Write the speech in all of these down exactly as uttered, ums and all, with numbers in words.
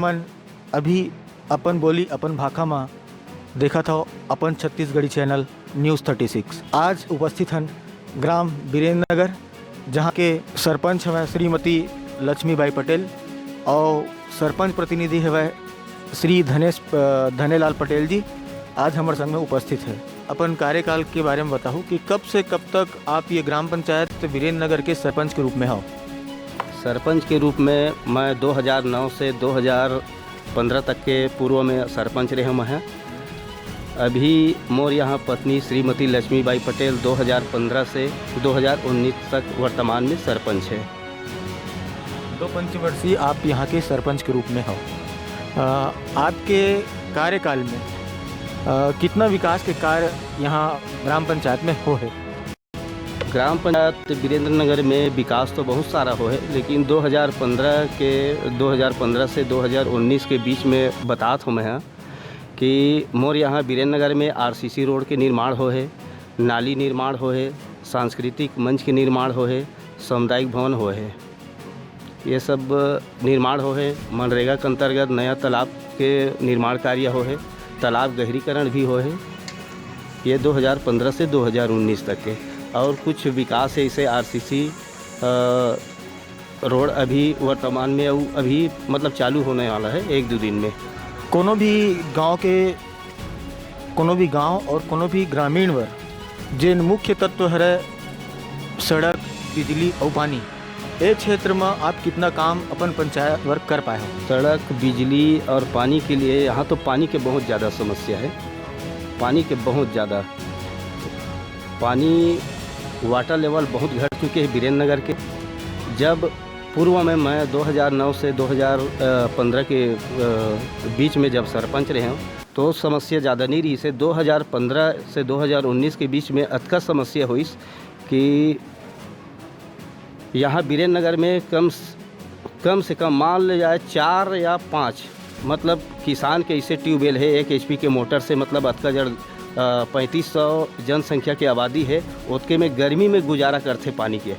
अपन अभी अपन बोली, अपन भाखा म देखत हव अपन Chhattisgarhi channel news thirty six. आज उपस्थित हन ग्राम बीरेंद्र नगर, जहाँ के सरपंच हवय श्रीमती लक्ष्मीबाई पटेल और सरपंच प्रतिनिधि हवय श्री धनेश, अ, धनेलाल पटेल जी आज हमर संग में उपस्थित है। अपन कार्यकाल के बारे में बताहू कि कब से कब तक आप ये ग्राम पंचायत बीरेंद्र नगर के सरपंच के रूप में हव? सरपंच के रूप में मैं दो हज़ार नौ से दो हज़ार पन्द्रह तक के पूर्व में सरपंच रहे मैं हैं। अभी मोर यहाँ पत्नी श्रीमती लक्ष्मीबाई पटेल दो हज़ार पन्द्रह से दो हज़ार उन्नीस तक वर्तमान में सरपंच है। दो पंचवर्षीय आप यहाँ के सरपंच के रूप में हो। अ, आपके कार्यकाल में, अ, कितना विकास के कार्य यहाँ ग्राम पंचायत में हो है? ग्राम पंचायत बीरेंद्र नगर में विकास तो बहुत सारा हो है, लेकिन दो हज़ार पन्द्रह के, दो हज़ार पन्द्रह से दो हज़ार उन्नीस के बीच में बतात हूँ मैं, हाँ, कि मोर यहाँ बीरेंद्र नगर में आरसीसी रोड के निर्माण हो है, नाली निर्माण हो है, सांस्कृतिक मंच के निर्माण हो है, सामुदायिक भवन हो है। ये सब निर्माण हो है। मनरेगा के अंतर्गत नया तालाब के निर्माण कार्य हो है, तालाब गहरीकरण भी हो है। ये दो हज़ार पन्द्रह से दो हज़ार उन्नीस तक के। और कुछ विकास है, इसे आरसीसी, अ, रोड अभी वर्तमान में अउ अभी मतलब चालू होने वाला है एक दो दिन में। कोनो भी गांव के, कोनो भी गांव और कोनो भी ग्रामीण बर जेन मुख्य तत्व हरय सड़क, बिजली अउ पानी, ए क्षेत्र म आप कितना काम अपन पंचायत बर कर पाए हो? सड़क, बिजली और पानी के लिए यहाँ तो पानी के बहुत ज़्यादा समस्या है, पानी के बहुत ज़्यादा। पानी, वाटर लेवल बहुत घट चुके हैं बीरेंद्र नगर के। जब पूर्व में मैं दो हज़ार नौ से दो हज़ार पन्द्रह के, अ, बीच में जब सरपंच रहे हूँ, तो समस्या ज़्यादा नहीं रही से। दो हज़ार पन्द्रह से दो हज़ार उन्नीस के बीच में अतका समस्या हुई कि यहाँ बीरेंद्र नगर में कम स-, कम से कम मान ले जाए चार या पाँच, मतलब किसान के ऐसे ट्यूबवेल है एक एचपी के मोटर से, मतलब अतका जड़, अ, पैंतीस सौ जनसंख्या के आबादी है, ओतके में गर्मी में गुजारा करथे पानी के।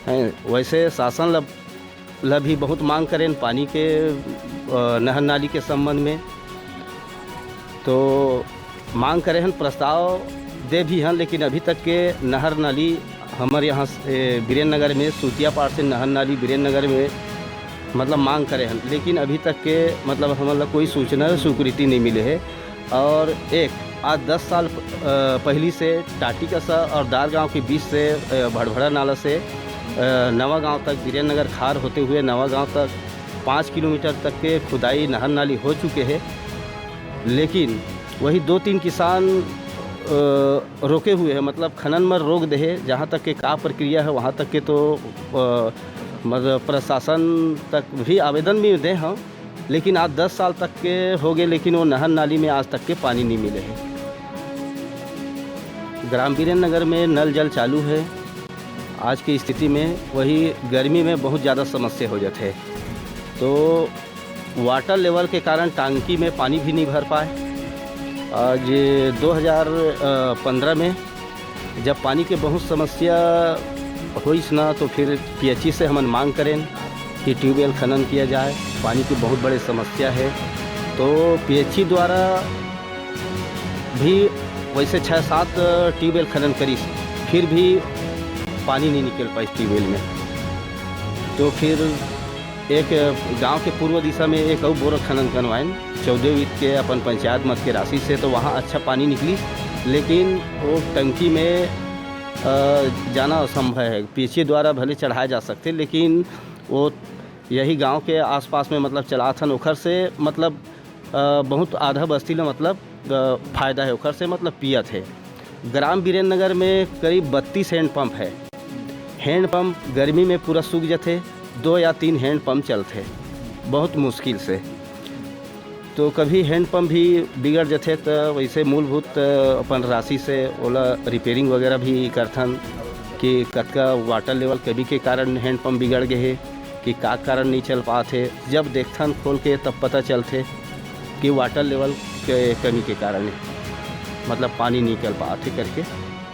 हैं, वैसे शासन लब ला भी बहुत मांग करेन पानी के, अ, नहर नाली के संबंध में। तो मांग करे हन, प्रस्ताव दे भी हन, लेकिन अभी तक के नहर नाली हमर यहाँ से, बीरेन नगर में, सूतिया पार से नहर नाली बीरेन नगर में, मतलब, मांग करे हन, लेकिन अभी तक के, मतलब, हमन ला कोई सूचना, स्वीकृति नहीं मिले है। और एक, आज दस साल प-, अ, पहली से टाटी कसा और दार गांव के बीच से, अ, भड़भड़ा नाला से, अ, नवा गांव तक, बीरेन नगर खार होते हुए नवा गांव तक पाँच किलोमीटर तक के खुदाई नहर नाली हो चुके हैं, लेकिन वही दो तीन किसान, अ, रोके हुए हैं, मतलब खनन में रोक दे है। जहाँ तक के का प्रक्रिया है, वहाँ तक के तो, अ, मतलब प्रशासन तक भी आवेदन भी दे हम, लेकिन आज दस साल तक के हो गए, लेकिन वो नहर नाली में आज तक के पानी नहीं मिले है। ग्राम बीरेन नगर में नल जल चालू है। आज की स्थिति में वही गर्मी में बहुत ज़्यादा समस्या हो जाते है। तो वाटर लेवल के कारण टंकी में पानी भी नहीं भर पाए। आज दो हज़ार पन्द्रह में जब पानी के बहुत समस्या होइस ना, तो फिर पीएचई से हमन मांग करेन कि ट्यूबवेल खनन किया जाए। पानी की बहुत बड़ी समस्या है, तो पीएचई द्वारा भी वैसे छः सात ट्यूबवेल खनन करिस, फिर भी पानी नहीं निकल पाइस ट्यूबवेल में। तो फिर एक गांव के पूर्व दिशा में एक अउ बोर खनन करवाएन, चौदह वित्त के अपन पंचायत मद के राशि से, तो वहाँ अच्छा पानी निकली, लेकिन वो टंकी में, अ, जाना असंभव है। पीएचई द्वारा भले चढ़ाए जा सकते, लेकिन वो यही गांव के आसपास में, मतलब, चलाथन, ओखर से, मतलब, अ, बहुत आधा बस्ती ला, मतलब, अ, फायदा है ओखर से, मतलब, पियत है। ग्राम बीरेन नगर में करीब बत्तीस हैंड पंप है। हैंड पंप गर्मी में पूरा सूख जाते, दो या तीन हैंड पंप चलते, बहुत मुश्किल से। तो कभी हैंड पंप भी बिगड़ जाते, तो वैसे मूलभूत अपन राशि से ओला रिपेयरिंग वगैरह भी करथन कि कतका वाटर लेवल कमी के कारण हैंड पंप बिगड़ गए है, कि का कारण नहीं चल पात है। जब देखथन खोल के, तब पता चलथे कि वाटर लेवल के कमी के कारण, मतलब, पानी निकल पात है करके।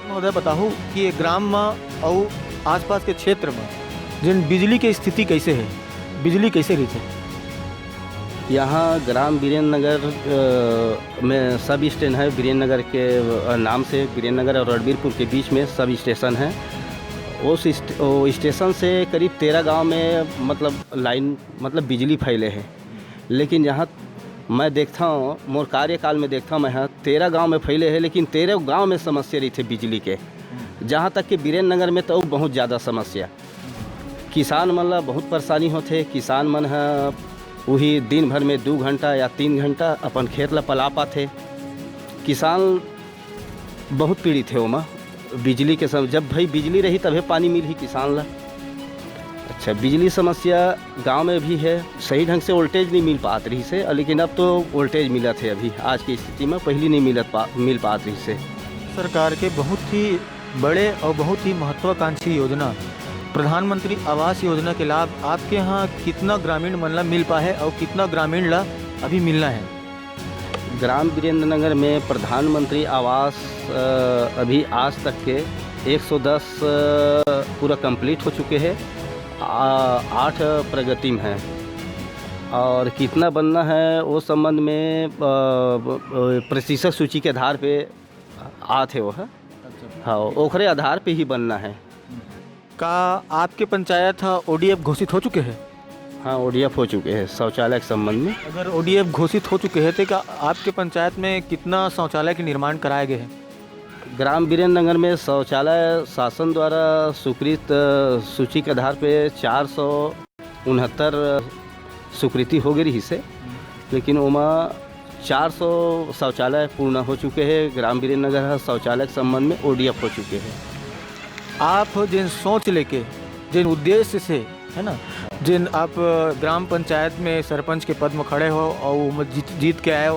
महोदय, बताहू कि ये ग्राम म अउ आसपास के क्षेत्र म जेन बिजली के स्थिति कैसे है, बिजली कैसे रहिथे? यहाँ ग्राम बीरेन नगर, अ, में सब स्टेशन है, बीरेन नगर के, अ, नाम से, बीरेन नगर और रणबीरपुर के बीच में सब स्टेशन है। उस स्ट-, वो स्टेशन से करीब तेरह गांव में, मतलब, लाइन, मतलब, बिजली फैले है। लेकिन जहाँ मैं देखता हूँ, मोर कार्यकाल में देखता हूँ, मैं यहाँ तेरह गांव में फैले है, लेकिन तेरह गांव में समस्या रही थे बिजली के। जहाँ तक कि बीरेन नगर में तो बहुत ज़्यादा समस्या, किसान मन ला बहुत परेशानी होथे। किसान मन ह उही दिन भर में दू घंटा या तीन घंटा अपन खेत ला पला पाथे। किसान बहुत पीड़ित हे ओमा। बिजली के सम-, जब भाई बिजली रही तभे पानी मिलही किसान ला। अच्छा, बिजली समस्या गांव में भी है, सही ढंग से वोल्टेज नहीं मिल पात रही से, लेकिन अब तो वोल्टेज मिलत है अभी आज की स्थिति में, पहली नहीं मिलत पा, मिल पात रही से। सरकार के बहुत ही बड़े और बहुत ही महत्वाकांक्षी योजना प्रधानमंत्री आवास योजना के लाभ आपके यहाँ कितना ग्रामीण मन ला मिल पाए और कितना ग्रामीण ला अभी मिलना है? ग्राम वीरेंद्र नगर में प्रधानमंत्री आवास, अ, अभी आज तक के एक सौ दस, अ, पूरा कंप्लीट हो चुके हैं, आ, आठ प्रगति में हैं और कितना बनना है वो संबंध में, अ, ब-, अ, प्रतिशत सूची के आधार पे आत है वो है। अच्छा। हाँ, ओखरे आधार पे ही बनना है। का आपके पंचायत ह ओडीएफ घोषित हो चुके हैं? हाँ, ओडीएफ हो चुके हैं शौचालय के संबंध में। अगर ओडीएफ घोषित हो चुके हैं तो का आपके पंचायत में कितना शौचालय के निर्माण कराए गए हैं? ग्राम बीरेन नगर में शौचालय शासन द्वारा स्वीकृत, अ, सूची के आधार पे चार सौ उनहत्तर स्वीकृति हो गई रही से, लेकिन ओमा चार सौ शौचालय पूर्ण हो चुके हैं। ग्राम बीरेन नगर ह शौचालय के संबंध में ओडीएफ हो चुके हैं। आप जिन सोच लेके, जिन उद्देश्य से, है ना, जिन आप ग्राम पंचायत में सरपंच के पद में खड़े हो और वो जीत, जीत के आए हो,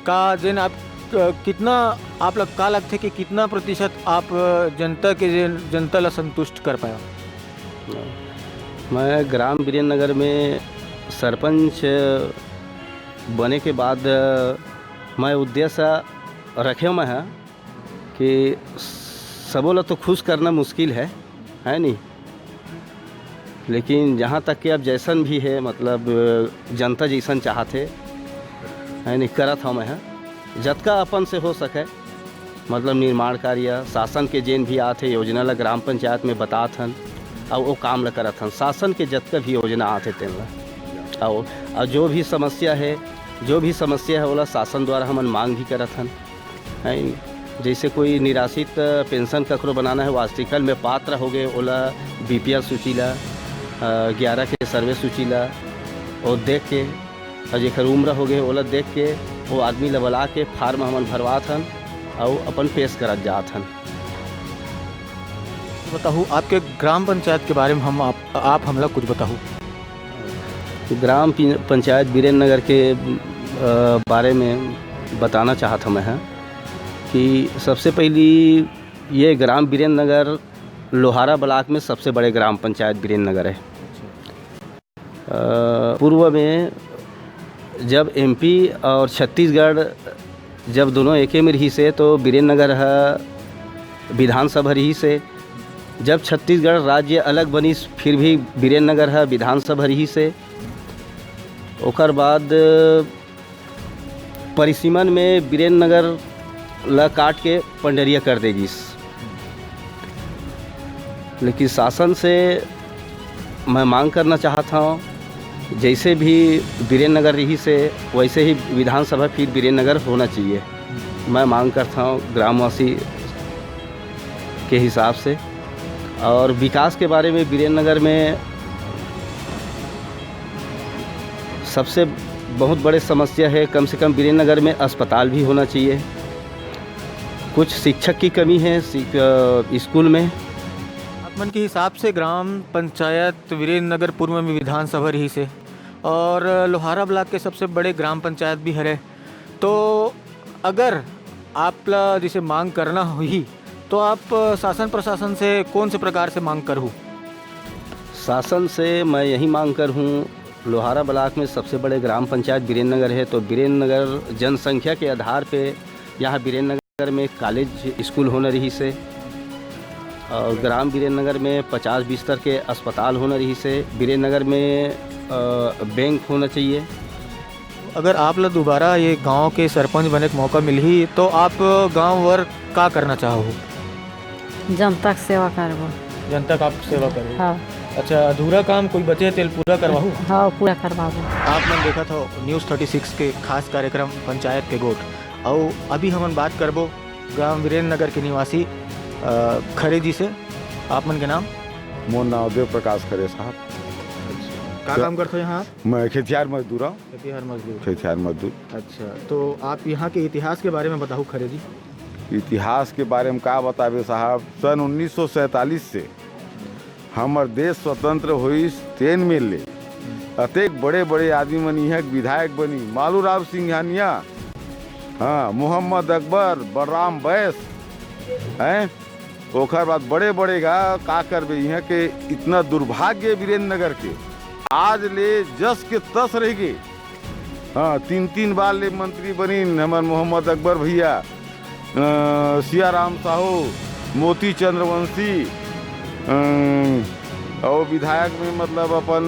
का जिन आप, अ, कितना आप लग, का लगथे कि कितना प्रतिशत आप जनता के, जिन जनता ला संतुष्ट कर पाए हो? मैं ग्राम बीरेन नगर में सरपंच बने के बाद, अ, मैं उद्देश्य रखे मैं है कि सबो ला तो खुश करना मुश्किल है, है नी? लेकिन जहाँ तक कि अब जैसन भी है, मतलब, जनता जैसन चाहत है, है नी, करत हवं मैं ह। जतका अपन से हो सके, मतलब, निर्माण कार्य, शासन के जेन भी आत हे योजना ला ग्राम पंचायत में बतात हन, अउ वो काम ला करत हन। शासन के जतका भी योजना आत हे तेन ला, अउ, अउ जो भी समस्या है, जो भी समस्या है, ओला शासन द्वारा हमन मांग भी करत हन। हैं, जैसे कोई निराश्रित पेंशन ककरो बनाना है, वो आर्टिकल में पात्र हो गए, ओला बीपीएल सूची ला, अ, ग्यारह के सर्वे सूची ला, वो देख के, और जेकर उम्र हो गए, ओला देख के, वो आदमी ला बुला के फार्म हमन भरवात हन, अउ अपन पेश करत जात हन। बताहू, आपके ग्राम पंचायत के बारे में हम आप, आप हमला कुछ बताहू। ग्राम पि-, पंचायत बीरेन नगर के, अ, बारे में बताना चाहत हूँ मैं ह कि सबसे पहली ये ग्राम बीरेन नगर लोहारा ब्लॉक में सबसे बड़े ग्राम पंचायत बीरेन नगर है। अ, पूर्व में जब एमपी और छत्तीसगढ़ जब दोनों एके में रही से तो बीरेन नगर ह विधानसभा रही से। जब छत्तीसगढ़ राज्य अलग बनिस फिर भी बीरेन नगर ह विधानसभा रही से। ओकर बाद परिसीमन में बीरेन नगर ला काट के पंडरिया कर दे गिस। लेकिन शासन से मैं मांग करना चाहत हूँ, जैसे भी बीरेन नगर रही से वैसे ही विधानसभा फिर बीरेन नगर होना चाहिए। मैं मांग करता हूँ ग्रामवासी के हिसाब से। और विकास के बारे में बीरेन नगर में सबसे बहुत बड़े समस्या है, कम से कम बीरेन नगर में अस्पताल भी होना चाहिए, कुछ शिक्षक की कमी है, शिक-, अ, स्कूल में। आप मन के हिसाब से ग्राम पंचायत वीरेंद्र नगर पूर्व में विधानसभा रही से और लोहारा ब्लॉक के सबसे बड़े ग्राम पंचायत भी हरे, तो अगर आप ला जैसे मांग करना होही तो आप शासन प्रशासन से कौन से प्रकार से मांग करहू? शासन से मैं यही मांग करहूँ, लोहारा ब्लॉक में सबसे बड़े ग्राम पंचायत बीरेन नगर है, तो बीरेन नगर जनसंख्या के आधार पे यहाँ बीरेन नगर में कॉलेज स्कूल होना रही से और ग्राम बीरेन नगर में पचास बिस्तर के अस्पताल होना रही से। बीरेन नगर में, अ, बैंक होना चाहिए। अगर आप ला दोबारा ये गांव के सरपंच बने के मौका मिलही, तो आप गांव बर का करना चाहहू? जनता के सेवा करबो। जनता का आप सेवा करबो? हाँ। अच्छा, अधूरा काम कोई बचे तेल पूरा करवाहू? हाँ, पूरा करवाबो। आप मन देखत हो News Thirty Six के खास कार्यक्रम पंचायत के गोठ। अउ अभी हमन बात करबो ग्राम वीरेंद्र नगर के निवासी, अ, खरे जी से। आप मन के नाम? मोर नाम देव प्रकाश खरे साहब। का तो काम करथो यहाँ आप? मैं खेतिहार मजदूर हूँ। खेतिहार मजदूर। खेतिहार मजदूर। अच्छा, तो आप यहाँ के इतिहास के बारे में बताओ खरे जी। इतिहास के बारे में का बताबे साहब, सन उन्नीस सौ सैंतालीस से हमर देश स्वतंत्र होइस, तेन में ले अतेक बड़े-बड़े आदमी मन इहाँ के विधायक बनी, मालूराम सिंघानिया, हाँ, मोहम्मद अकबर, बलराम बैस, हैं? ओखर बाद बड़े-बड़े गा, का करबे, इहाँ के इतना दुर्भाग्य वीरेंद्र नगर के, आज ले जस के तस रह गे। हाँ, तीन-तीन बार ले मंत्री बनिन हमर मोहम्मद अकबर भैया, अ, सियाराम साहू, मोती चंद्रवंशी, अ, अउ विधायक में मतलब अपन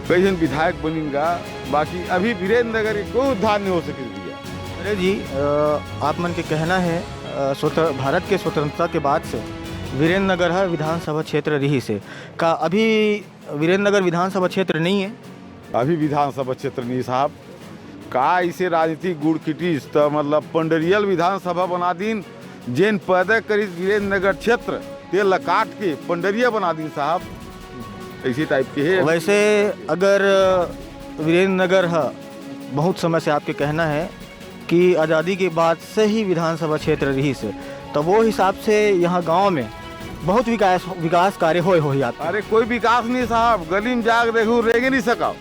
कई झन विधायक बनिन गा, बाकी अभी वीरेंद्र नगर के कोई उद्धार नहीं हो सके भैया। अरे जी, अ, आप मन के कहना है, अ, स्वत-, भारत के स्वतंत्रता के बाद से वीरेंद्र नगर ह विधानसभा क्षेत्र रहिस हे। का अभी वीरेंद्र नगर विधानसभा क्षेत्र नहीं है? अभी विधानसभा क्षेत्र नहीं साहब। का इसे राजनीतिक गुड़ किटिस त मतलब पंडरियल विधानसभा बना दिन, जेन पैदा करिस वीरेंद्र नगर क्षेत्र, तेल ला काट के पंडरिया बना दिन साहब। ऐसे टाइप के है। वैसे अगर वीरेंद्र नगर ह, बहुत समय से आपके कहना है कि आज़ादी के बाद से ही विधानसभा क्षेत्र रहिस हे, तो वो हिसाब से यहाँ गांव में बहुत विकास, विकास कार्य होए होही आपके? अरे कोई विकास नहीं साहब, गली में जाके देखू, रेंगे नहीं सका।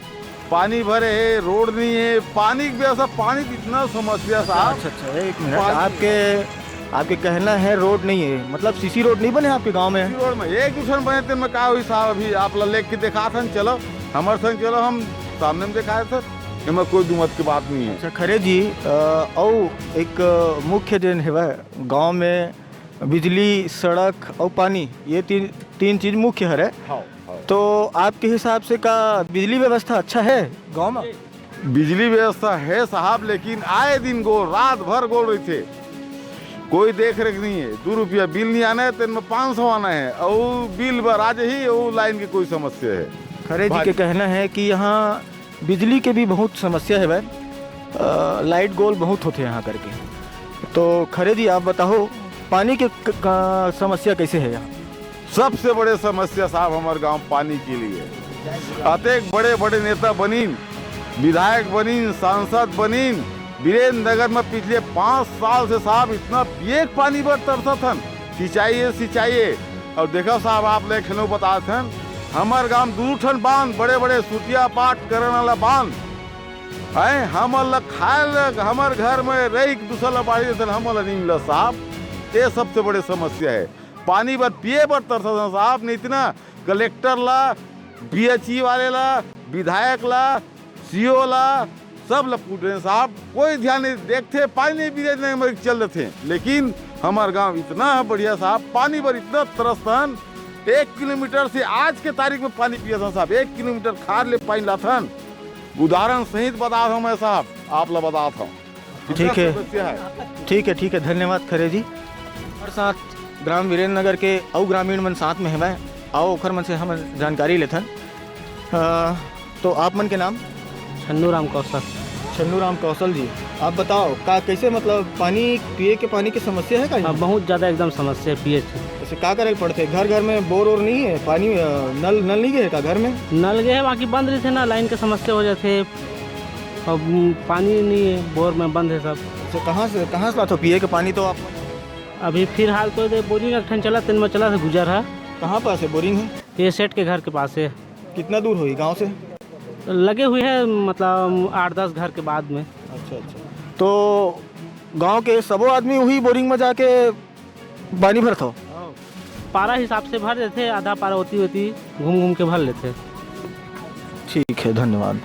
पानी भरे है, रोड नहीं है, पानी की व्यवस्था, पानी की इतना समस्या साहब। अच्छा, अच्छा, एक मिनट, पानी आपके, आपके कहना है रोड नहीं है, मतलब सीसी रोड नहीं बने आपके गांव में? सीसी रोड में एक दूसरे बने थे, मैं का हुई साहब, अभी आप ला लेके दिखा था, चलो हमारे संग चलो, हम सामने में दिखाए सर, एमा कोई दू मत की बात नहीं है। अच्छा खरे जी, अ, अउ एक मुख्य जेन हेवय गांव में बिजली, सड़क अउ पानी, ये तीन, तीन चीज मुख्य हरे। हाँ, हाँ। तो आपके हिसाब से का बिजली व्यवस्था अच्छा है गांव में? बिजली व्यवस्था है साहब, लेकिन आए दिन गोल, रात भर गोल रहिथे, कोई देख रेख नहीं है। दू रुपया बिल नहीं आना है, तेन में पाँच सौ आना है, अउ बिल बर आ जाही, अउ लाइन की कोई समस्या है। खरे जी के भारी। कहना है कि यहाँ बिजली के भी बहुत समस्या है भाई, अ, लाइट गोल बहुत होथे यहाँ करके। तो खरे जी आप बताओ, पानी के क-, का समस्या कैसे है यहाँ? सबसे बड़े समस्या साहब हमारे गांव पानी के लिए। अतेक बड़े बड़े नेता बनिन, विधायक बनिन, सांसद बनिन, वीरेंद्र नगर में पिछले पाँच साल से साहब इतना पिए के पानी बर तरसत हन, सिंचाई है, सिंचाई है। और देखो साहब, आप ले खेलो बतात हन, हमारे गांव दू ठन बांध, बड़े बड़े सुतिया पाठ करने वाला बांध है, हमन ला खाए ला, हमर घर में रही के दूसर ला बाढ़ी देथन, हमन ला नहीं मिला साहब। ये सबसे बड़े समस्या है। पानी बर, पिए बर तरसत हन साहब, नहीं इतना कलेक्टर ला, बीएचई वाले ला, विधायक ला, सीओ ला, सब ला पूछ रहे हैं साहब, कोई ध्यान नहीं। देखते पानी नहीं पीते, नहीं मर चल देते हैं। लेकिन हमार गांव इतना बढ़िया साहब, पानी बर इतना तरसत हन, एक किलोमीटर से आज के तारीख में पानी पियत हन साहब, एक किलोमीटर खार ले पानी लाथन। उदाहरण सहित बतात हूँ मैं साहब, आप ला बतात हूँ। ठीक है। समस्या है। ठीक है, ठीक है, धन्यवाद खरे जी। हमारे साथ ग्राम वीरेंद्र नगर के अउ ग्रामीण मन साथ में हवय, आओ ओखर मन से हम जानकारी लेथन। अ, तो आप मन के नाम? छन्नू राम कौशल। छन्नू राम कौशल जी, आप बताओ का, कैसे मतलब पानी, पिए के पानी की समस्या है का हाँ, यहाँ? बहुत ज़्यादा एकदम समस्या है पिए के। जैसे का करे के पड़थे? घर घर में बोर ओर नहीं है, पानी, अ, नल, नल नहीं गए का घर में? नल गए है, बाकी बंद रहिथे ना, लाइन के समस्या हो जाथे। अब पानी नहीं है, बोर में बंद है सब। तो कहाँ से, कहाँ से लाथो पिए के पानी? तो आप अभी फिलहाल तो दे बोरिंग एक ठन चला, तेन में चला से गुजर है। कहाँ पास है बोरिंग है? ये सेठ के घर के पास है। कितना दूर होई गांव से? लगे हुए है, मतलब आठ दस घर के बाद में। अच्छा, अच्छा। तो गांव के सबो आदमी वही बोरिंग में जाके पानी भरथो? पारा हिसाब से भर देथे, आधा पारा होती होती घूम घूम के भर लेथे। ठीक है, धन्यवाद।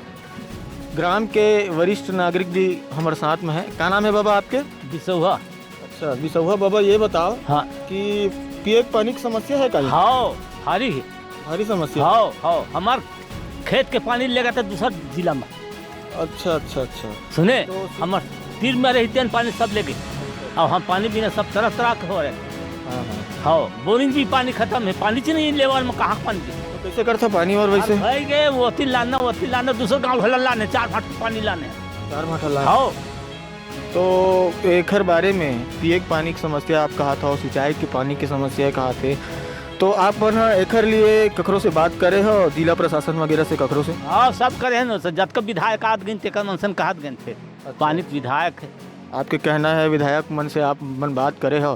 ग्राम के वरिष्ठ नागरिक भी हमारे साथ में है। का नाम है बाबा आपके? बिसौहा। अच्छा, बिसौहा बाबा, ये बताओ हाँ। कि पिए के पानी की समस्या है का? हाँ, भारी है। भारी समस्या? हाँ, हाँ, हमार खेत के पानी लेगा तो दूसर जिला में। अच्छा, अच्छा, अच्छा। सुने, हमर तीर में रहिते पानी सब लेगे। अब हम पानी बिना सब तरह तरह के हो रहे। हाँ, बोरिंग भी पानी खत्म है, पानी च नहीं लेवल में कहाँ पानी दे। तो कैसे करता पानी और वैसे? भाई गए वो अति लाना, वो अति लाना, दूसरे गाँव भला लाने, चार फाट पानी लाने। चार फाट लाने। हाँ। तो एखर बारे में पिए के पानी की समस्या आप कहा था, सिंचाई के पानी की समस्या कहा थे, तो आप मन ह एखर लिए ककरो से बात करे हो, जिला प्रशासन वगैरह से, ककरो से? हाँ, सब करे हैं ना, सब जतका विधायक आत गइन, तेकर मन से कहत गइन थे। पानी के विधायक है। आपके कहना है विधायक मन से आप मन बात करे हो,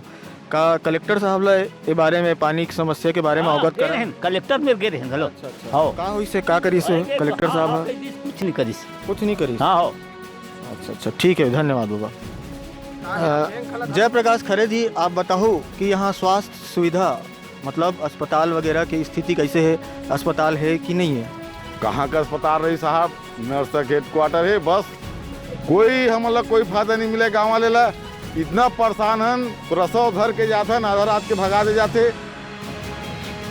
का कलेक्टर साहब ला ए बारे में, पानी की समस्या के बारे में हाँ, अवगत गए करा? हैं, कलेक्टर मेर गए हैं, हेलो। हाँ। का होइस हे, का करिस हे कलेक्टर साहब ह? कुछ नहीं करिस। कुछ नहीं करिस। हाँ, हाँ। अच्छा, अच्छा, ठीक है, धन्यवाद बाबा। अ, जयप्रकाश खरे जी, आप बताओ कि यहाँ स्वास्थ्य सुविधा, मतलब अस्पताल वगैरह की स्थिति कैसे है, अस्पताल है कि नहीं है? कहाँ का अस्पताल रही साहब, नर्स का हेडक्वार्टर है बस। कोई हमन ला कोई फायदा नहीं मिले गाँव वाले ला। इतना परेशान हन, प्रसव धर के जाथन, आधा रात के भगा दे जाथे।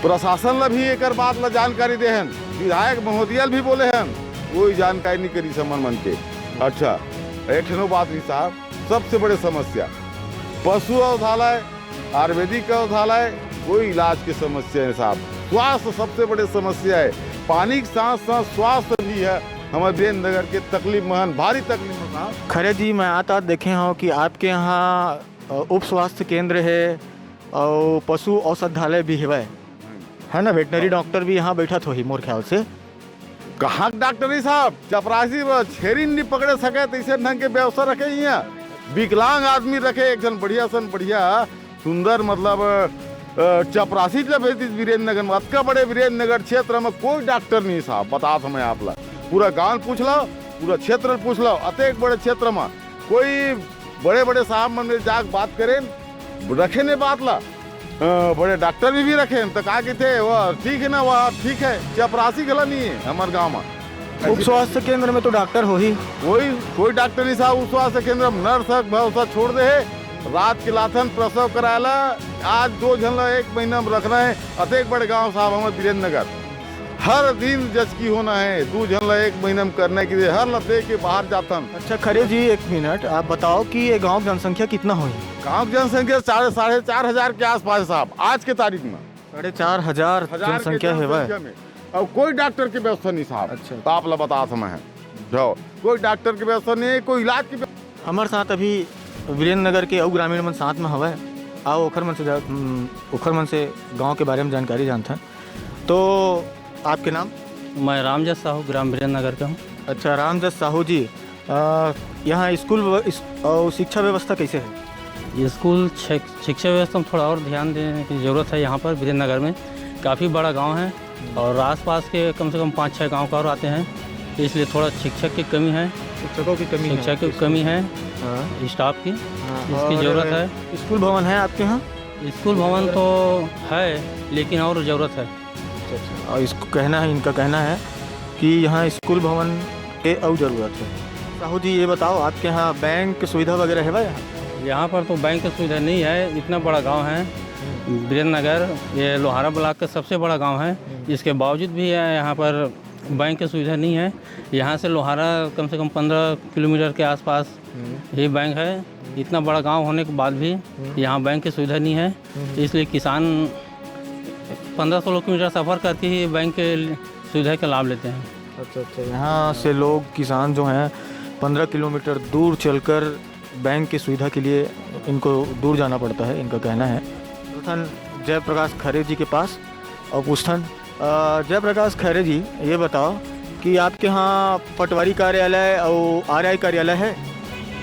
प्रशासन ला भी एकर बात ला जानकारी दे हन, विधायक महोदय भी बोले हन, कोई जानकारी नहीं करी समन मन के। अच्छा, एक ठनो बात रही साहब, सबसे बड़े समस्या पशु औषधालय, आयुर्वेदिक औषधालय, कोई इलाज की समस्या है साहब। स्वास्थ्य सबसे बड़े समस्या है, पानी के साथ साथ स्वास्थ्य भी है। हमारे वीरेंद्र नगर के तकलीफ में हन, भारी तकलीफ में साहब। खरे जी, मैं आत आत देखे हूँ कि आपके यहाँ अ, उप स्वास्थ्य केंद्र है और पशु औषधालय भी हेवय, है ना? वेटनरी डॉक्टर भी यहाँ बैठत होही मोर ख्याल से। कहाँ के डॉक्टर ही साहब, चपरासी ब-, छेरी नहीं पकड़े सके, तैसे ढंग के व्यवस्था रखे ही हैं। विकलांग आदमी रखे, एक जन बढ़िया सन बढ़िया सुंदर, मतलब अ, चपरासी ला भेज दी वीरेंद्र नगर में। अतका बड़े वीरेंद्र नगर क्षेत्र में कोई डॉक्टर नहीं साहब, बता समय आप ला। पूरा गांव पूछ लो, पूरा क्षेत्र पूछ लो, अतेक बड़े क्षेत्र में कोई बड़े बड़े साहब मन में जाके बात करें, रखे ने बात ला। अ, बड़े डॉक्टर भी, भी रखे हैं, तो कहा कि थे वो ठीक है ना, वो ठीक है, चपरासी गला नहीं है हमारे गांव में। उप स्वास्थ्य केंद्र में तो डॉक्टर होही। कोई, कोई डॉक्टर नहीं साहब, उप स्वास्थ्य केंद्र में नर्स है, भरोसा छोड़ दे है। रात के लाथन प्रसव करायला, आज दो झन ला एक महीना में रखना है। अतेक बड़े गांव साहब हमारे वीरेंद्र नगर, हर दिन जचकी होना है, दो झन ला एक महीना में करने के लिए हर ला दे के बाहर जाथन। अच्छा खरे जी, एक मिनट, आप बताओ कि ये गांव की जनसंख्या कितना होही? गांव की जनसंख्या साढ़े, साढ़े चार हजार के आसपास है साहब, आज के तारीख में। साढ़े चार हजार हजार के जनसंख्या है भाई। जनसंख्या में। और कोई डॉक्टर की व्यवस्था नहीं साहब। अच्छा। तो आप ला बता समय है, जो कोई डॉक्टर की व्यवस्था नहीं है, कोई इलाज की व्यवस्था। हमारे साथ अभी वीरेंद्र नगर के अउ ग्रामीण मन साथ में हवय। आओ ओखर मन से जा-, उम, ओखर मन से गांव के बारे में जानकारी जानथन। तो आपके नाम? मैं रामजस साहू, ग्राम वीरेंद्र नगर का हूँ। अच्छा रामजस साहू जी, अ, यहाँ स्कूल व-, इस-, और शिक्षा व्यवस्था कैसे है? स्कूल, शिक-, शिक्षा व्यवस्था में थोड़ा और ध्यान देने की ज़रूरत है। यहाँ पर वीरेंद्र नगर में काफ़ी बड़ा गांव है और आसपास के कम से कम पाँच छः गांव का और आते हैं, इसलिए थोड़ा शिक्षक की कमी है। शिक्षकों की कमी शिक्षक की कमी है, हाँ। स्टाफ की, हाँ, इसकी और ज़रूरत है। स्कूल भवन है आपके यहाँ? स्कूल भवन तो है, लेकिन और ज़रूरत है। और इसको कहना है, इनका कहना है कि यहाँ स्कूल भवन के अउ जरूरत है। साहू जी, ये बताओ, आपके यहाँ बैंक सुविधा वगैरह है भाई? यहाँ पर तो बैंक की सुविधा नहीं है। इतना बड़ा गांव है वीरेंद्र नगर, ये लोहारा ब्लॉक का सबसे बड़ा गांव है। इसके बावजूद भी यहाँ पर बैंक की सुविधा नहीं है। यहाँ से लोहारा कम से कम पंद्रह किलोमीटर के आसपास ही बैंक है। इतना बड़ा गांव होने के बाद भी यहाँ बैंक की सुविधा नहीं है, इसलिए किसान पंद्रह सोलह किलोमीटर सफ़र करके ही बैंक के सुविधा का लाभ लेते हैं। अच्छा, अच्छा। यहाँ से लोग, किसान जो हैं, पंद्रह किलोमीटर दूर चलकर बैंक की सुविधा के लिए इनको दूर जाना पड़ता है, इनका कहना है। प्रथम जयप्रकाश खरे जी के पास और पूछथन। अ, जयप्रकाश खरे जी, ये बताओ कि आपके यहाँ पटवारी कार्यालय और आरआई कार्यालय है?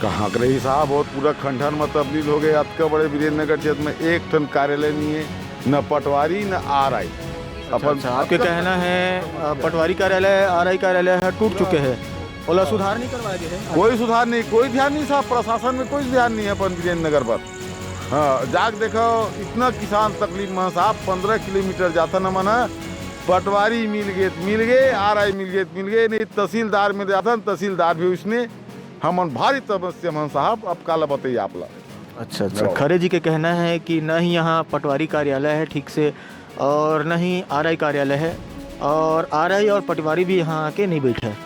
कहाँ के रही साहब, बहुत पूरा खंडहर में तब्दील हो गए। अतका बड़े वीरेंद्र नगर क्षेत्र में एक ठन कार्यालय नहीं है, न पटवारी न आरआई। अच्छा, अच्छा, आपके कहना है, अ, पटवारी कार्यालय, आरआई कार्यालय है, टूट चुके हैं, ओला सुधार नहीं करवाए गए हैं? कोई सुधार नहीं, कोई ध्यान नहीं साहब, प्रशासन में कोई ध्यान नहीं है अपन वीरेंद्र नगर पर। हाँ, जाके देखो, इतना किसान तकलीफ में साहब, पंद्रह किलोमीटर जाता न मना, पटवारी मिल गए त मिल गए, आरआई मिल गए त मिल गए, नहीं तहसीलदार में जाता न, तहसीलदार भी उसने, हमन भारी समस्या में साहब, अब काला बताइए आप ला। अच्छा, अच्छा। खरे जी के कहना है कि न ही यहाँ पटवारी कार्यालय है ठीक से और न ही आरआई कार्यालय है, और आरआई और पटवारी भी यहाँ आके नहीं बैठे हैं।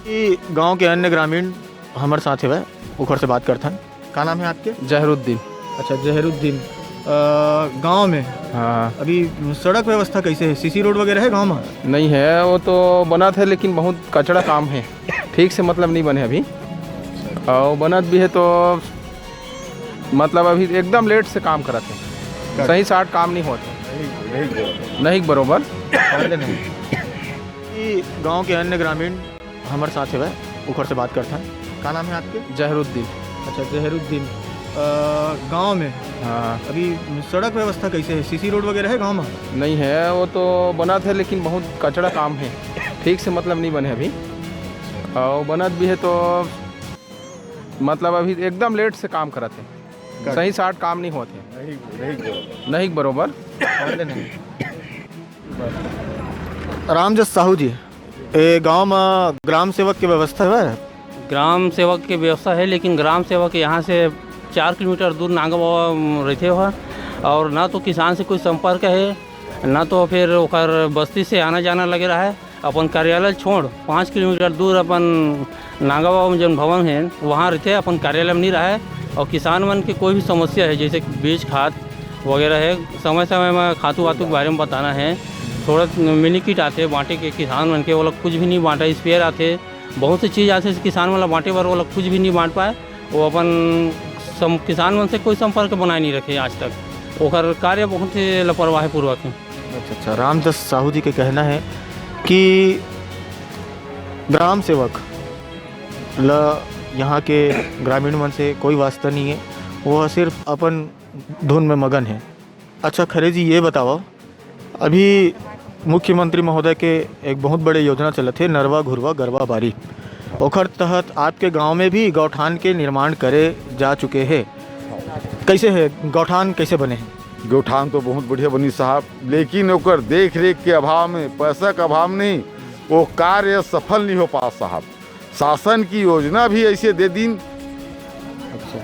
कि गांव के अन्य ग्रामीण हमर साथ हवय, ओखर से बात करथन। का नाम है आपके? जहरुद्दीन। अच्छा, जहरुद्दीन। अ, गांव में हाँ। अभी सड़क व्यवस्था कैसे है? सीसी रोड वगैरह है गांव में? नहीं है, वो तो बनत है, लेकिन बहुत कचड़ा काम है, ठीक से मतलब नहीं बने अभी। और बनत भी है तो मतलब अभी एकदम लेट से काम करत है, सही साट काम नहीं होत है। नहीं बरोबर। कि गांव के अन्य ग्रामीण हमर साथ हवय, ओखर से बात करथन। का नाम है आपके? जहरुद्दीन। अच्छा, जहरुद्दीन। अ, गांव में हाँ। अभी सड़क व्यवस्था कैसे है? सीसी रोड वगैरह है गांव में? नहीं है, वो तो बनत है, लेकिन बहुत कचड़ा काम है, ठीक से मतलब नहीं बने अभी। और बनत भी है तो मतलब अभी एकदम लेट से काम करत है, सही साट काम नहीं होत है। नहीं बरोबर। रामजस साहू जी, ए गांव में ग्राम सेवक के व्यवस्था है? ग्राम सेवक के व्यवस्था है, लेकिन ग्राम सेवक यहाँ से चार किलोमीटर दूर नांगा बाबा, अम, रहते हो, और ना तो किसान से कोई संपर्क है, ना तो फिर ओकर बस्ती से आना जाना लगे रहा है। अपन कार्यालय छोड़ पाँच किलोमीटर दूर अपन नांगा बाबा में जौन भवन है, वहाँ रहते, अपन कार्यालय में नहीं रहे, और किसान मन के कोई भी समस्या है, जैसे कि बीज खाद वगैरह है, समय समय में खातू वातू के बारे में बताना है। थोड़ा मिनी किट आते बांटे के किसान मन के, वो लोग कुछ भी नहीं बांटा, स्प्रेयर आते, बहुत सी चीज़ आते किसान मन ला बांटे बर, वो लोग कुछ भी नहीं बांट पाए। वो अपन सम-, किसान मन से कोई संपर्क बनाए नहीं रखे आज तक। ओकर कार्य बहुत ही लापरवाही पूर्वक है। अच्छा, अच्छा, रामदास साहू जी के कहना है कि ग्राम सेवक ल यहाँ के ग्रामीण मन से कोई वास्ता नहीं है, वो सिर्फ अपन धुन में मगन है। अच्छा खरे जी, ये बताओ, अभी मुख्यमंत्री महोदय के एक बहुत बड़े योजना चलत हे, नरवा घुरवा गरवा बारी, ओखर तहत आपके गांव में भी गौठान के निर्माण करे जा चुके हे। कैसे है गौठान, कैसे बने हैं? गौठान तो बहुत बढ़िया बनी साहब, लेकिन ओकर देख रेख के अभाव में, पैसा के अभाव में नहीं, वो कार्य सफल नहीं हो पा साहब। शासन की योजना भी ऐसे दे दीन,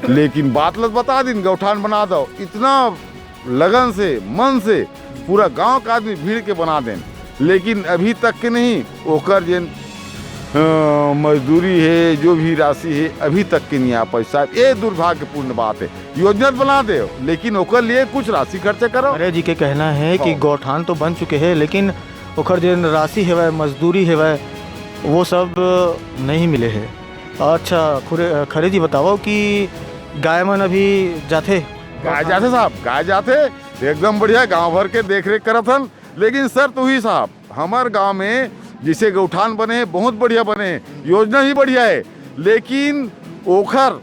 लेकिन बात लत बता दीन, गौठान बना दो। इतना लगन से, मन से पूरा गांव का आदमी भीड़ के बना देन, लेकिन अभी तक के नहीं, ओकर जेन, अ, मजदूरी है, जो भी राशि है, अभी तक के नहीं आ पाई साहब। ये दुर्भाग्यपूर्ण बात है। योजना तो बना दे, लेकिन ओकर लिए कुछ राशि खर्च करो। अरे जी के कहना है कि हाँ। गौठान तो बन चुके हैं, लेकिन ओकर जेन राशि हेवय, मजदूरी हेवय, वो सब नहीं मिले हे। अच्छा, खुरे-, खरे जी बताओ कि गाय मन अभी जाथे? गाय जाथे साहब, गाय जाथे, एकदम बढ़िया, गांव भर के देख रेख करत हन। लेकिन शर्त उही साहब, हमर गांव में जैसे गौठान बने हे, बहुत बढ़िया बने हे, योजना भी बढ़िया है, लेकिन ओखर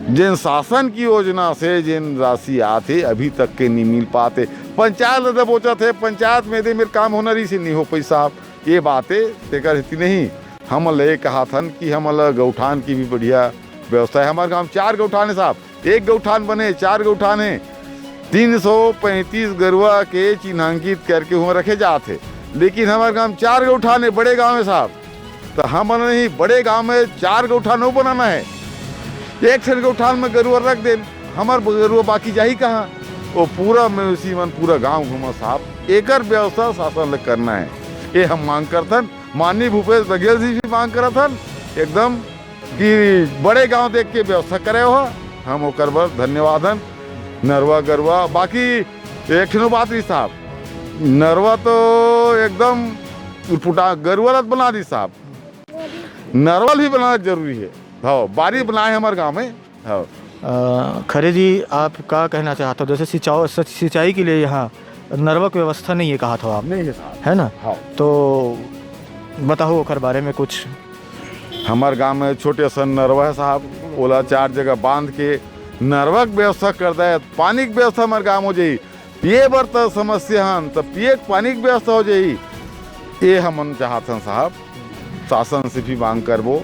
जेन शासन की योजना से जेन राशि आथे, अभी तक के नहीं मिल पाते। पंचायत ल दबोचत हे, पंचायत में दे मेर काम होना रही से नहीं हो पाई साहब। ये बातें तेकर हेती नहीं, हम ल ये कहा थन कि हम ल गौठान की भी बढ़िया व्यवस्था है। हमारे गांव चार गौठान है साहब, एक गौठान बने, चार गौठान है, तीन सौ पैंतीस गरुआ के चिन्हांकित करके हुआ रखे जात है, लेकिन हमारे गांव चार गौठान है, बड़े गांव है साहब। तो हमन नहीं, बड़े गांव में चार गौठान अउ बनाना है, एक ठन गौठान में गरुआ रख देन, हमर गरुआ बाकी जाही कहाँ? वो पूरा मवेशी मन पूरा गांव घूमा साहब, एकर व्यवस्था शासन ले करना है, ये हम मांग करथन। माननीय भूपेश बघेल जी भी मांग करत हन एकदम कि बड़े गांव देख के व्यवस्था करे हो, हम ओकर बर धन्यवाद हन। नरवा गरुआ, बाकी एक ठन बात रही साहब, नरवा तो एकदम उटपुटा, गरुआ ला बना दी साहब, नरवा भी बनाना जरूरी है। हाँ, बारी बनाए हमारे गांव में। हाँ। अ, खरे जी, आप का कहना चाहते हो? जैसे सिंचाओ-, सच-, सिंचाई के लिए यहाँ नरवा की व्यवस्था नहीं है, कहा था आप, नहीं है साहब। है ना? हाँ। तो बताओ ओकर बारे में कुछ। हमार गांव में छोटे सन नरवा है साहब, ओला चार जगह बांध के नरवा के व्यवस्था कर दे, पानी के व्यवस्था हमार गांव हो जाई। पिए बर त समस्या हन, त पिए के पानी के व्यवस्था हो जाई, ये हमन चाहत हन साहब। शासन से भी मांग करबो,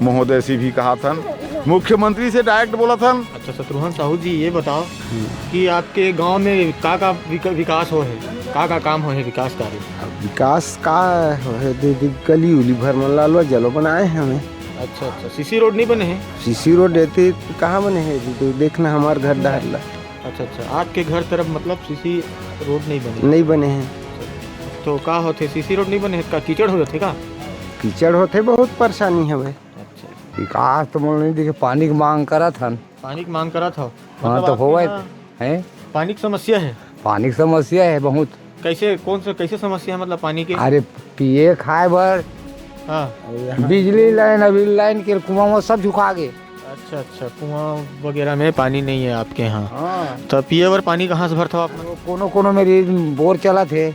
महोदय से भी कहत हन, मुख्यमंत्री से डायरेक्ट बोलत हन। अच्छा शत्रुघ्न साहू जी, ये बताओ हम्म। कि आपके गांव में का का विक-, विकास हो है, का का काम हो है विकास कार्य? अब विकास का हो है, दे, दे, गली उली भर मन लालवा जलो बनाए हैं हमें। अच्छा अच्छा, सीसी रोड नहीं बने हैं? सीसी रोड रहते तो कहाँ बने हैं? दे, दे, देखना हमार घर डहर ला। अच्छा अच्छा, आपके घर तरफ मतलब सीसी रोड नहीं बने? नहीं बने हैं। तो का होथे, सीसी रोड नहीं बने हैं, का कीचड़ हो जाथे का? कीचड़ होथे, बहुत परेशानी हवे। अच्छा। विकास तो मोला नहीं दिखे, पानी की मांग करत हन। पानी की मांग करत हव? हाँ, मतलब तो आपके होवत यहाँ है। पानी की समस्या है? पानी की समस्या है बहुत। कैसे, कौन सा, कैसे समस्या है, मतलब, पानी की? अरे, पिए खाए बर, हाँ। बिजली लाइन, अभी लाइन के कुआं वो सब झुका गे। अच्छा, अच्छा, कुआं वगैरह में पानी नहीं है आपके यहाँ। हाँ। तो पिए बर पानी कहाँ से भरत हो आप? वो कोनो कोनो मेरी बोर चलत हे। हाँ।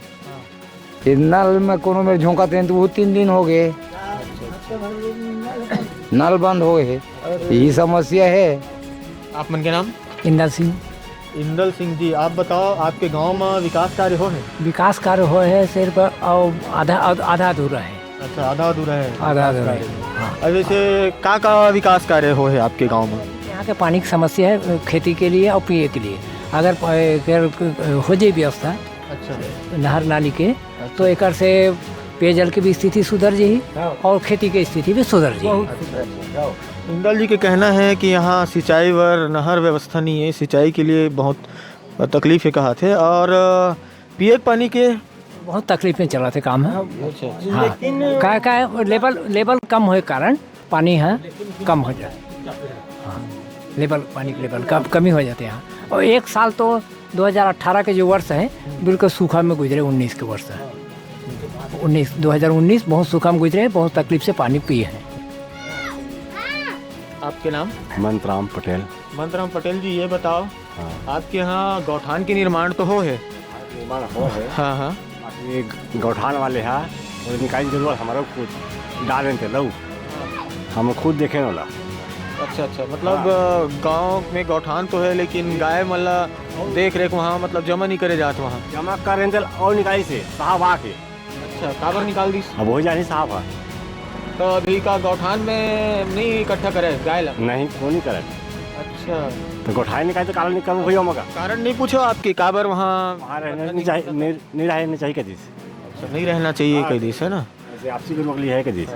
ये नल में कोनो मेर झोंकत हे, तो वो तीन दिन हो गए, अच्छा, अच्छा। नल बंद हो गए हे। यही समस्या है। आप मन के नाम? इंदल सिंह। इंदल सिंह जी, आप बताओ, आपके गांव में विकास कार्य हो है? विकास कार्य हो है सिर्फ, और आधा, आधा अधूरा है। अच्छा, आधा अधूरा है आधा विकास अधूरा है, कार्य। हाँ। अब जैसे का का विकास कार्य हो है आपके गांव में? यहाँ के पानी की समस्या है खेती के लिए और पिए के लिए। अगर प-, अगर हो जाए व्यवस्था अच्छा। नहर नाली के, अच्छा। तो एकर से पेयजल की भी स्थिति सुधर जाही हाँ। और खेती की स्थिति भी सुधर जाही। बहुत सुंदर। इंदल जी के कहना है कि यहाँ सिंचाई बर नहर व्यवस्था नहीं है, सिंचाई के लिए बहुत तकलीफ है कहा थे। और पिए के पानी के बहुत तकलीफ में चला थे काम है। अच्छा, अच्छा। हाँ। लेकिन का, का लेवल, लेवल कम होए कारण पानी है कम हो जाए। हाँ, लेवल, पानी के लेवल कम, कमी हो जाते हैं। और एक साल तो दो हज़ार अठारह के जो वर्ष है, बिल्कुल सूखा में गुजरे, उन्नीस के वर्ष है। उन्नीस, दो हज़ार उन्नीस बहुत सूखा में गुजरे, बहुत तकलीफ से पानी पिए हैं। आपके नाम? मंतराम पटेल। मंतराम पटेल जी, ये बताओ, हाँ। आपके यहाँ गौठान के निर्माण तो हो है? निर्माण हो है। हाँ, हाँ। बाकी गौठान वाले हा, वो निकाली जरूर हमारा खुद डालें थे लऊ। हम खुद देखें वाला। अच्छा, अच्छा, मतलब, हाँ। अ, गांव में गौठान तो है, लेकिन गाय मन ला देख रेख वहाँ, मतलब, जमा नहीं करे जात वहाँ। जमा करें थे और निकाली से साहब आके। अच्छा, काबर निकाल दिस? अब वही जानी साहब है। तो अभी का गौठान में नहीं इकट्ठा करे गाय ला? नहीं, वो नहीं करे। अच्छा। तो गौठान निकाली तो कारण निकाल वही होगा। कारण नहीं पूछो आपकी, काबर वहाँ वहाँ रहना नहीं चाहिए, नहीं, नहीं रहना चाहिए कह दिस। अच्छा, नहीं रहना चाहिए हाँ। कह दिस, है ना? ऐसे आपसी के रोक लिया है कह दिस।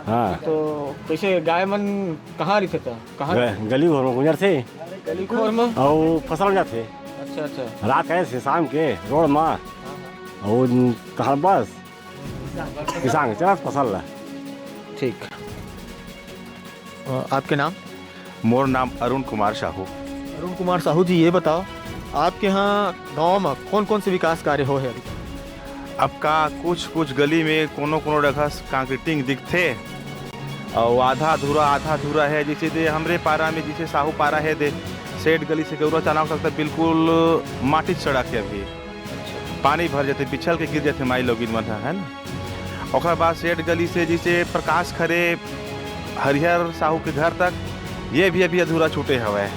हाँ। तो कैसे गाय मन कहाँ रहिथे था? कहाँ? ग-, गली घर में गुजर थे। गली खोर में? और फसल जाते। अच्छा, अच्छा। रात का ऐसे शाम के रोड में। हाँ, हाँ। और कहाँ बस? किसान के चलत फसल ला। ठीक। अ, आपके नाम? मोर नाम अरुण कुमार साहू। अरुण कुमार साहू जी, ये बताओ, आपके यहाँ गांव में कौन-कौन से विकास कार्य हो है अभी? अब का कुछ-कुछ गली में कोनो-कोनो जगह से concreting दिखथे, अउ आधा अधूरा, आधा अधूरा है। जैसे दे हमरे पारा में, जैसे साहू पारा है दे, सेठ गली से गौरा चाना तक तो बिल्कुल माटी सड़क है अभी। पानी भर जाथे, पिछल के गिर जाथे माई लोगिन मन ह, है ना? ओकर बाद सेठ गली से जैसे प्रकाश खरे, हरिहर साहू के घर तक, ये भी अभी अधूरा छूटे हवय।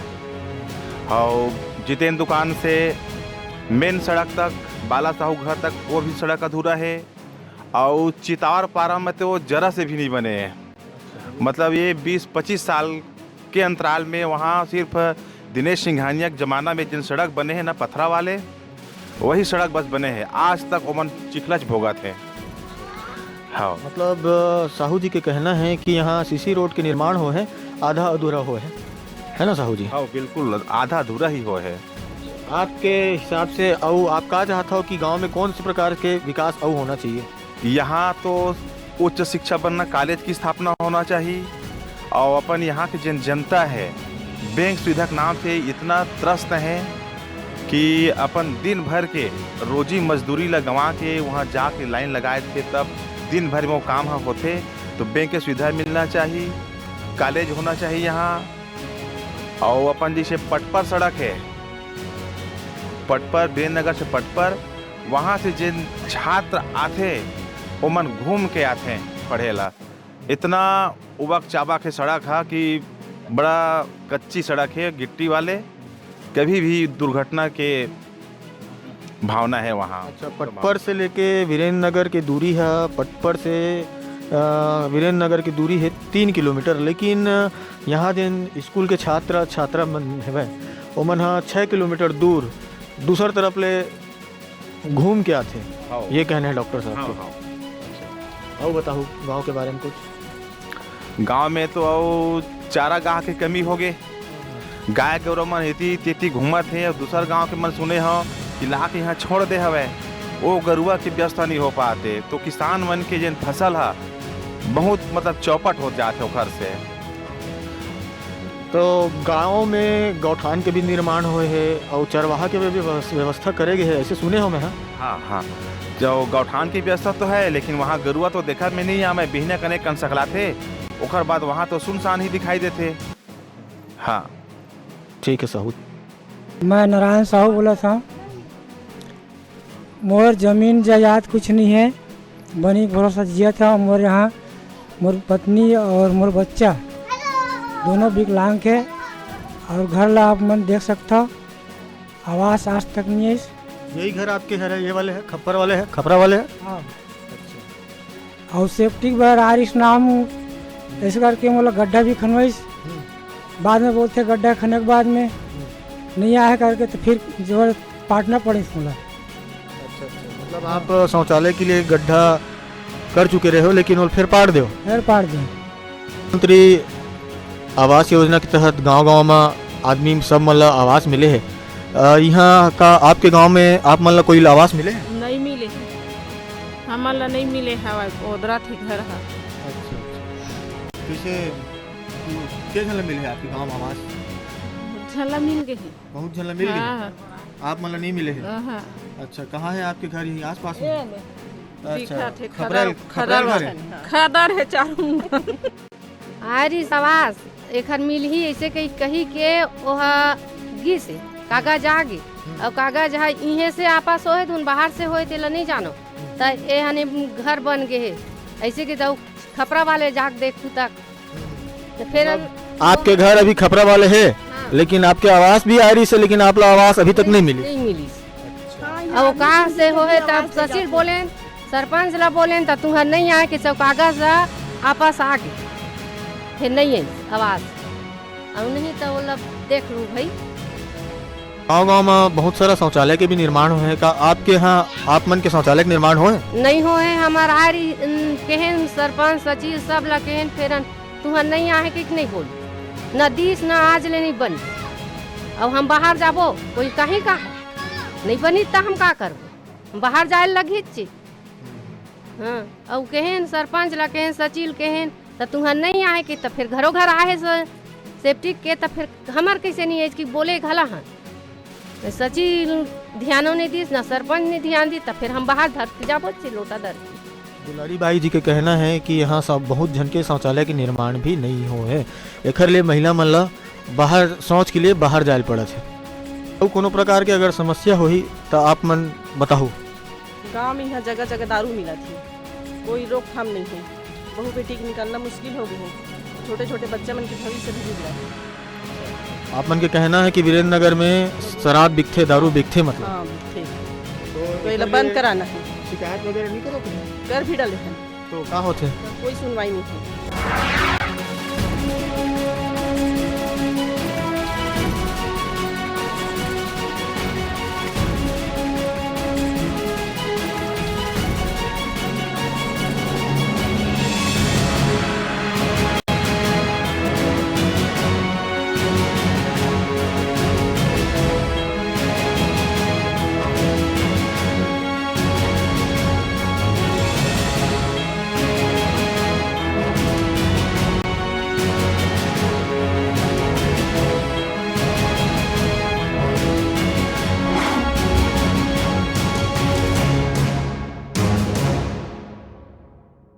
अउ जितेन दुकान से मेन सड़क तक, बाला साहू घर तक, वो भी सड़क अधूरा है। अउ चितावर पारा में तो वो जरा से भी नहीं बने है। मतलब ये बीस पच्चीस साल के अंतराल में वहाँ सिर्फ दिनेश सिंघानिया के जमाना में जिन सड़क बने हैं ना पथरा वाले, वही सड़क बस बने हैं। आज तक ओमन चिखलच भोगत हैं। हाँ। मतलब, अ, साहू जी के कहना है कि यहाँ सीसी रोड के निर्माण हो है, आधा अधूरा हो है, है ना साहू जी? हाँ, बिल्कुल आधा अधूरा ही हो है। आपके हिसाब से अउ आप का चाहत हो कि गांव में कौन से प्रकार के विकास अउ होना चाहिए? यहाँ तो उच्च शिक्षा बनना, कॉलेज की स्थापना होना चाहिए। और अपन यहाँ के जन जनता है, बैंक सुविधा के नाम से इतना त्रस्त है कि अपन दिन भर के रोजी मजदूरी ला गंवा के वहाँ जाके लाइन लगाए थे, तब दिन भर में वो काम ह होथे। तो बैंक के सुविधा मिलना चाहिए, कॉलेज होना चाहिए यहाँ। और अपन जैसे पटपर सड़क है, पटपर, वीरेंद्र नगर से पटपर, वहाँ से जिन छात्र आथे, ओमन घूम के आथे पढ़े ला। इतना उबक चाबक है सड़क है कि बड़ा कच्ची सड़क है, गिट्टी वाले, कभी भी दुर्घटना के भावना है वहाँ। अच्छा, पटपर से लेके वीरेंद्र नगर के दूरी है, पटपर से, अ, वीरेंद्र नगर की दूरी है तीन किलोमीटर, लेकिन यहाँ जिन स्कूल के छात्र छात्रा मन हवय, ओमन ह छः किलोमीटर दूर दूसर तरफ ले घूम के आथे। हाँ। ये कहना है डॉक्टर साहब हाँ, के। हाँ। अच्छा, अउ बताओ गांव के बारे में कुछ। गांव में तो अउ चारागाह के कमी हो गे। गाय गरुवा मन एती तेती घूमत हे अउ दूसर गांव के मन सुने हव कि ला के यहाँ छोड़ दे हवय, ओ गरुवा के व्यवस्था नहीं हो पाते, तो किसान मन के जेन फसल ह बहुत, मतलब, चौपट हो जात हे ओखर से। तो गांव में गौठान के भी निर्माण होए हे अउ चरवाहा के भी व्यवस-, व्यवस्था करे गे हे, ऐसे सुने हो मैं, हाँ? हाँ, हाँ। जो गौठान की व्यवस्था तो है, लेकिन वहाँ गरुआ तो देखा में नहीं आ, मैं बिहने कने कन सकलाथे, ओकर बाद वहाँ तो सुनसान ही दिखाई देथे। हाँ। ठीक है साहू। मैं नारायण साहू बोलत हँव। मोर जमीन जायदाद कुछ नहीं है, बनी भरोसा जियत हँव। मोर यहाँ मोर पत्नी और मोर बच्चा दोनों विकलांग है और घर ला आप मन देख सकथव, आवास आज तक नहीं है। यही घर आपके घर है, ये वाले है, खप्पर वाले है, खपरा वाले है? हाँ। अच्छा। अउ सेप्टिक बर आरिस नाम, ऐसे करके मोला गड्ढा भी खनवाइस। हम्म। बाद में बोलथे गड्ढा खने के बाद में हम्म। नहीं आए करके, तो फिर जो है पाटना पड़िस मोला। अच्छा, अच्छा। मतलब आप शौचालय के लिए गड्ढा कर चुके रहे हो, लेकिन वो फिर पाट दो। फिर पाट दो। प्रधानमंत्री आवास योजना के तहत गांव-गांव म आदमी सब मन ल आवास मिले हे। अ, इहाँ का आपके गांव में आप मन ल कोई आवास मिले हे? नहीं मिले हे, हमन ल नहीं मिले हवय, ओदरा थे घर ह। अच्छा, अच्छा। कैसे, के झन ल मिले हे आपके गांव में आवास? झन ल मिल गए हे। बहुत झन ल मिल गए हे? हाँ। आप मन ल नहीं मिले हे? हाँ। अच्छा, कहाँ है आपके घर? यही आसपास में? ये ले। अच्छा, दिखत हे, खपरा, खदर, खपरा खदर घर हे? खदर हे चारों मुंह। आरिस आवास एखर मिलही, ऐसे कही, कही के ओह गिस हे, कागज आ गे। हम्म। अउ कागज ह इहें से आपस होए, धुन बाहर से होए, तेला नहीं जानो। हम्म। त ए हने घर बन गे हे, ऐसे के जाऊ खपरा वाले जाके देखू तक। हम्म। तो फिर मतलब, आपके घर अभी खपरा वाले हे, हाँ। लेकिन आपके आवास भी आरिस हे, लेकिन आप ला आवास अभी तक नहीं मिली। नहीं मिली। अउ कहाँ से होए, तब सचिव बोलेन, सरपंच ला बोलेन, त तुहर नहीं आए के सब कागज ला आपस आ गे, फिर नहीं आई आवास। अउ नहीं त ओला देख लू भाई। गांव-गांव में बहुत सारा शौचालय के भी निर्माण होए हे, का आपके यहाँ आप मन के शौचालय के निर्माण होए? नहीं होए, हमार आरी, उम, केहेन सरपंच, सचिव सब ला केहेन, फेरन तुहर नहीं आहे कि नहीं बोल, न दिस, न आज ले नहीं बनी। अब हम बाहर जाबो, कोई कहीं का नहीं बनी, त हम का करबो? हम बाहर जाए लगी ची। हाँ, अउ केहेन सरपंच ला, केहेन सचिव, केहेन, त तुहर नहीं आहे कि त फिर घरो घर आहे स-, सेप्टिक के, त फिर हमर कैसे नहीं है कि बोले घला हाँ। सचिव ध्यानो नहीं दिस, ना सरपंच ने ध्यान दी, त फिर हम बाहर धर के जाबो ची लोटा धर के। दुलारी बाई जी के कहना है कि यहाँ सब बहुत झन के शौचालय के निर्माण भी नहीं हो है, एखर ले महिला मन ला बाहर शौच के लिए बाहर जाए पड़त है। अउ कोनो प्रकार के अगर समस्या होही त आप मन बताहू। गांव में यहाँ जगह जगह दारू मिलत हे, कोई रोकथाम नहीं है। बहू बेटी के निकलना मुश्किल हो गई है, छोटे छोटे बच्चे मन के भविष्य भी बिगड़ा है। आप मन के कहना है कि वीरेंद्र नगर में शराब बिकथे, दारू बिकथे, मतलब? हाँ, बिकथे। तो तो एला एकर बंद लिए कराना है। शिकायत वगैरह नहीं करो तुम? कर भी डाले हैं। तो का होथे? कोई सुनवाई नहीं है।